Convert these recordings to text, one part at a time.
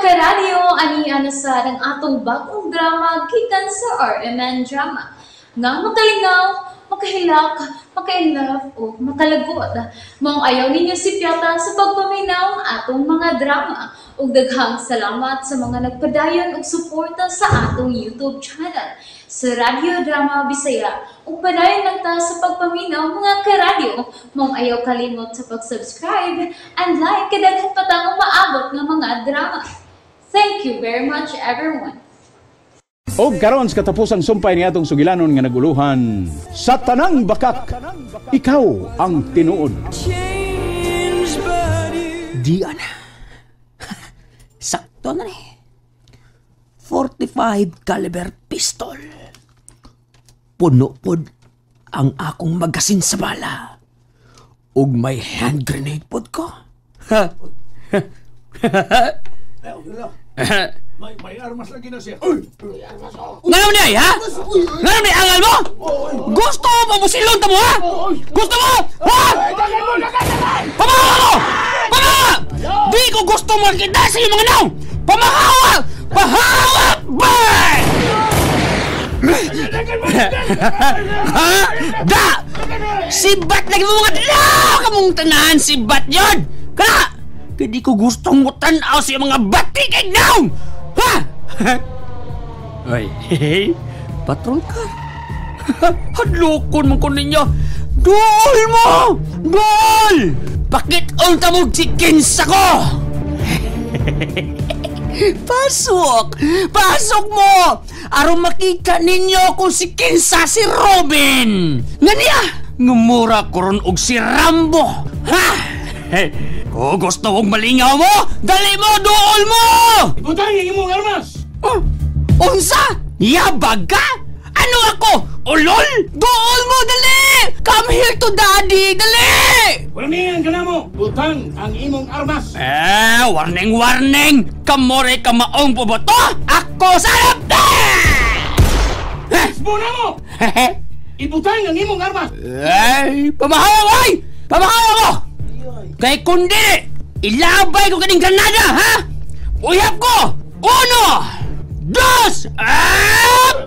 Karadyo, ani na sa ang atong bagong drama gikan sa RMN Drama. Nga makalingaw, makahilak, maka-inlove o makalagot. Maong ayaw ninyo sipyata sa pagpaminaw ang atong mga drama. Ug daghang salamat sa mga nagpadayon og suporta sa atong YouTube channel sa Radyo Drama Bisaya. Ug padayon lang ta sa pagpaminaw, mga karadyo. Maong ayaw kalimot sa pag-subscribe and like kay daghan pa tang umaabot nga mga drama. Thank you very much, everyone. Og karon sa katapusang sumpay ni atong sugilanon nga naguluhan sa tanang bakak, ikaw ang tinuod. Diyan. Sakto na ni. 45 caliber pistol. Puno pod ang akong magasin sa bala. Ug may hand grenade pod ko. May armas lagi na siya. Uy! Ngano ni ay, ha? Ngano ni angal mo? Gusto mo musilon ta mo, ha? Gusto mo? Ha? Pamahawa mo! Pamahawa! Di ko gusto makita sa iyong mga naong! Pamahawa! Pahawa! Ba! Ha? Da! Sibat lagi mo mga dalaw! Kamong tanan, sibat yun! Kana! Kaya di ko gustong mutanaw sa iyong mga batikig naong! Ha? Ay, hey, patrol car. Hadlokon man ko ninyo. Duol mo! Duol! Bakit unta mo chicken sa ko? Pasok! Pasok mo! Aron makita ninyo kung si Kinsa si Robin! Nga niya! Ngumura ko ron og si Rambo! Ha? Hey, kung gusto mong malingaw mo, dali mo, duol mo! Ibutang ang imong armas! Oh, unsa? Yabag ka? Ano ako? Ulol? Duol mo, dali! Come here to daddy, dali! Warningan ka na mo! Butang ang imong armas! Eh, warning, warning! Kamore kamaong puboto! Ako sa harap na! Isbo na mo! Ibutang ang imong armas! Ay, pamahawa, ay! Pamahawa mo! Kay kundi, ilabay ko kaning granada, ha? Uyap ko! Uno! Dos! Ah!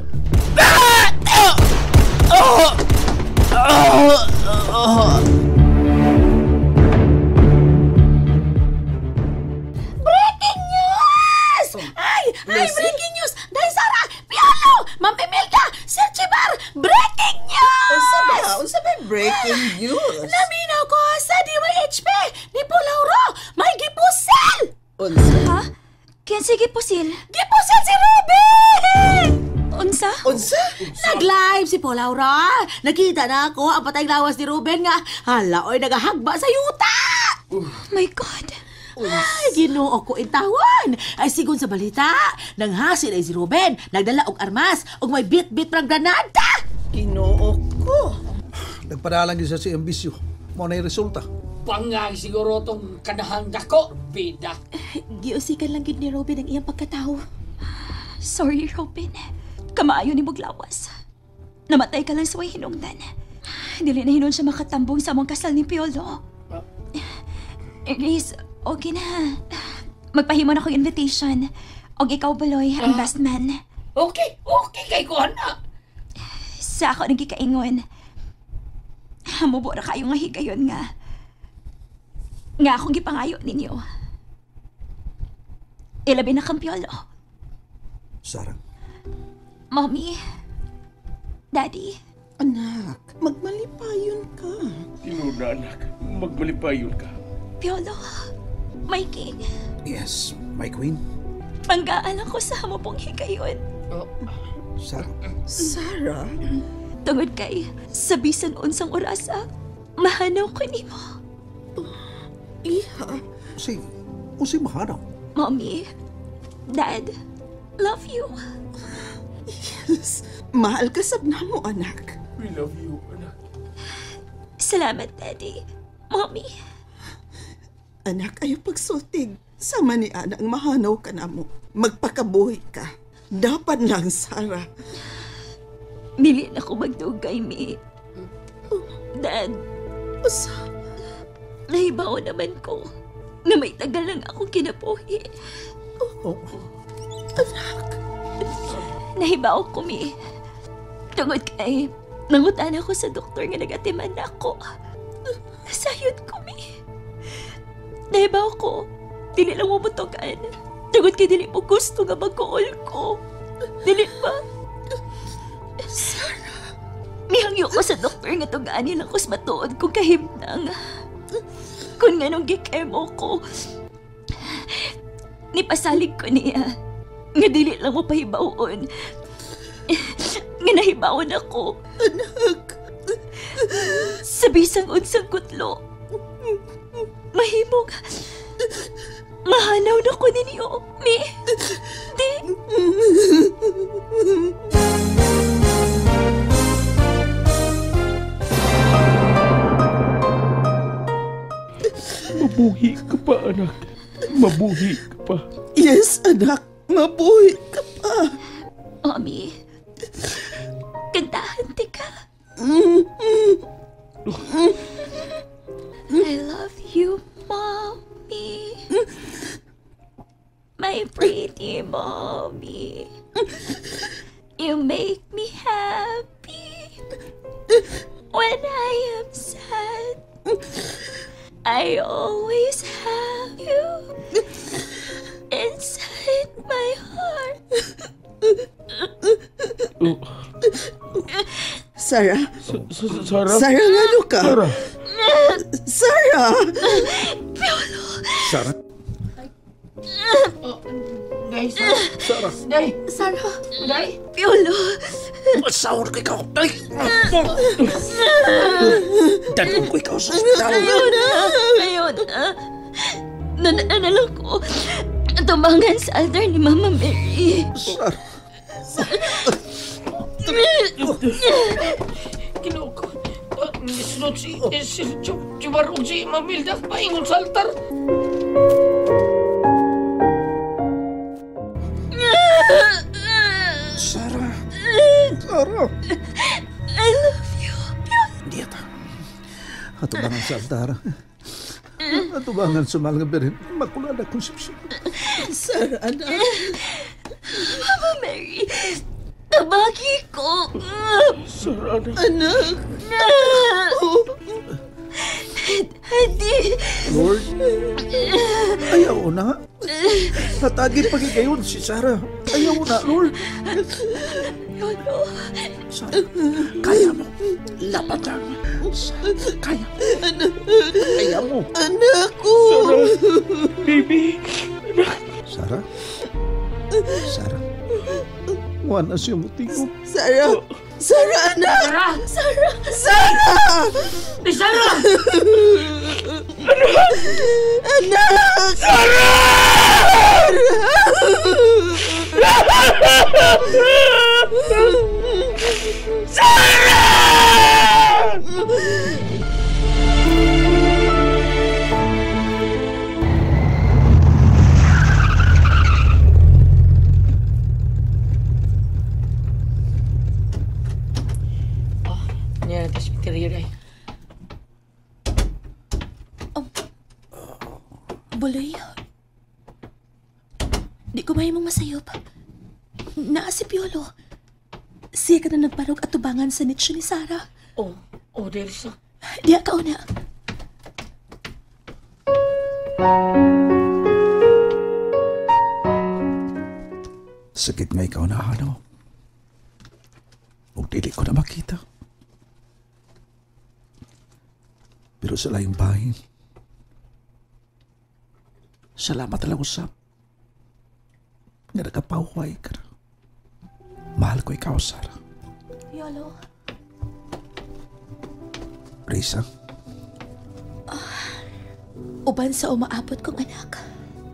Ah! Oh! Oh! Oh! Breaking news! Ay, ay, breaking news! Day Sara, Piolo, Ma'am Imelda, Sir Chibar, breaking news! Unsa ba? Unsa ba breaking news? Naminaw ko sa DYHP ni Pulauro, may gipusil! Unsa? Ha? Kinsa gipusil? Gipusil si Ruben! Unsa? Unsa? Nag-live si Pulauro. Nakita na ako ang patay lawas ni Ruben nga hala oy nagahagba sa yuta. Oh my God. Ay, Ginoo ko intawan. Ay sigon sa balita, nanghasil ay si Ruben, nagdala og armas ug may bit-bit prang granada. Ginoo ko. Nagpadalang gyud siya sa iyang bisyo. Mao na resulta. Pangag siguro tong kanahang dako, bida. Giusikan lang gyud ni Ruben ang iyang pagkatawo. Sorry, Robin. Kamaayo ni Buglawas. Namatay ka lang sa way hinungdan. Dili na hinon siya makatambong sa among kasal ni Piolo. Grace, okay na. Magpahimo na akong invitation. Og ikaw, Baloy, ang best man. Okay, okay kay ko ana. Sa ako nagkikaingon. Hamubo ra kayo nga higayon nga. Nga akong gipangayo ninyo. Ilabi na kang Piolo. Sarah. Mommy. Daddy. Anak, magmalipayon ka. Tinuod na, anak. Magmalipayon ka. Piolo. My king. Yes, my queen. Panggaan ako sa amo pong higayon. Sarah. Sarah? Tungod kay, sa bisan unsang orasa, mahanaw ko nimo. Iha. Usi mahanaw. Mommy, Dad, love you. Yes, mahal ka sab namo, anak. We love you, anak. Salamat, Daddy. Mommy. Anak, ayaw pagsultig. Sama ni Ana ang mahanaw ka na mo. Magpakabuhi ka. Dapat lang, Sarah. Dili na ko magdugay, mi. Dad. Usa? Nahibaw naman ko na may tagal lang akong kinabuhi. Oh. Anak. Nahibaw ko, mi. Tungod kay, nangutan ako sa doktor nga nagatiman ako. Nasayod ko, mi. Nahibaw ko, dili lang mo mutugan. Tungod kay dili mo gusto nga mag-uol ko. Dili ba? Sarah. Mihangyo ko sa doktor nga tugaan nila ko sa matuod kong kahimtang. Kung nganong gikemo ko, nipasalig ko niya. Nga dili lang mo pahibaon. Nga nahibaon ako. Anak! Sa bisang unsang kutlo, mahimong mahanaw na ko ninyo, mi. Di. Mabuhi ka pa, anak. Mabuhi ka pa. Yes, anak. Mabuhi ka pa. Mami, kantahan ti ka. I love you, Mommy. My pretty mommy. You make me happy when I am sad. I always have you inside my heart. Sarah. Sarah? Sarah, ngano ka? Sarah. Sarah! Piolo! Sarah? Day, Sarah. Sarah. Day. Sarah. Day. Piolo. Masawar ko ikaw. Ay! Dadong ko ikaw sa ospital. Ayaw na. Ayaw na. Nanaan na lang ko. Tumangan sa altar ni Mama Mary. Sarah. Ginoo ko. Nisunod si Chibarog si Mamilda paingon sa altar. Sarah. Sarah. I love you. Dieta. Atubangan sa altar. Atubangan sa mahal nga Birhen. Immaculada Concepcion. Sarah, anak. Mama Mary, tabagi ko. Sarah, anak. Anak. Oh. Adi. Lord, ayaw na. Natagi pag-igayon si Sarah. Ayaw na, Lord. Lolo. Sarah, kaya mo. Laban lang. Sarah, kaya. Anak. Kaya mo. Anak ko. Sarah, baby. Sarah? Sarah? Wala siya mutingo. Sarah! Sarah, anak! Sarah! Sarah! Sarah! Di Sarah! Anak! Anak! Sarah! Sarah! Buloy, di ko mahimong masayop. Naa si Piolo. Siya ka na nagparog at tubangan sa nicho ni Sarah. Oh, oh, Delsa. Diya ka una. Sakit nga ikaw na, ano? Ug dili ko na makita. Pero sa layong bahin, salamat lang usap. Nga nakapahuway ka na. Mahal ko ikaw, Sarah. Piolo. Risa? Uban sa umaabot kong anak,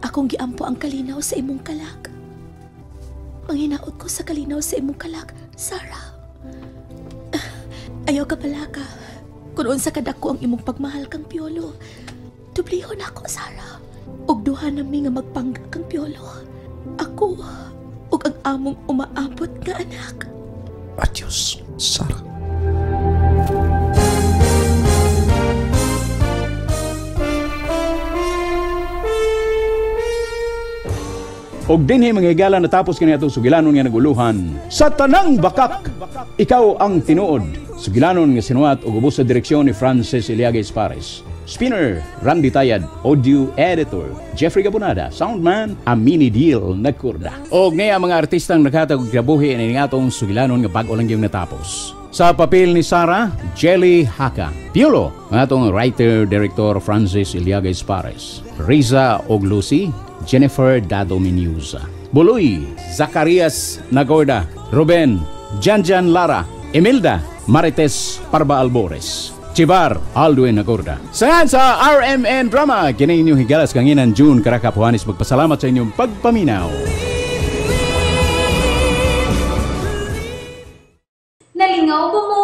akong giampo ang kalinaw sa imong kalak. Manghinaot ko sa kalinaw sa imong kalak, Sarah. Ayaw ka pala ka. Kung unsa kadako ang imong pagmahal kang Piolo, dublihon ako, Sarah. Ug duha nami nga magpangga kang Piolo. Ako ug ang among umaabot nga anak. Adios, Sarah. Og dinhi, mga higala, natapos kini atong sugilanon nga naguluhan sa Tanang Bakak, Ikaw ang Tinuod. Sugilanon nga sinuwat og ubos sa direksyon ni Francis Iliagues Pares. Spinner, Randy Tayad. Audio Editor, Jeffrey Gabonada. Soundman, Amini Deal Nagkurda. Og niya mga artistang naghatag og kinabuhi ini atong sugilanon nga bag-o lang yung natapos. Sa papel ni Sara, Jelly Haka. Piolo, ang atong writer-director Francis Iliagues Pares. Riza og Lucy, Jennifer Dado Miniusa. Buloy, Zacarias Nagorda. Ruben, Janjan Lara. Emilda, Marites Parba Albores. Chibar, Aldwin Nagorda. Sa sa RMN Drama, kini inyong higalas kanginan June Karakap Juanes, magpasalamat sa inyong pagpaminaw. Nalingaw ba mo?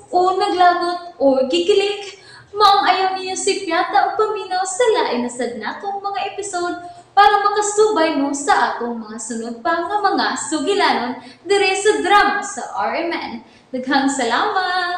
O naglagot o gikilig? Maong ayaw niyo si Piata o paminaw sa lain na sad natong mga episode para makasubay mo sa atong mga sunod pa nga mga sugilanon dire sa drama sa RMN. Daghang salamat!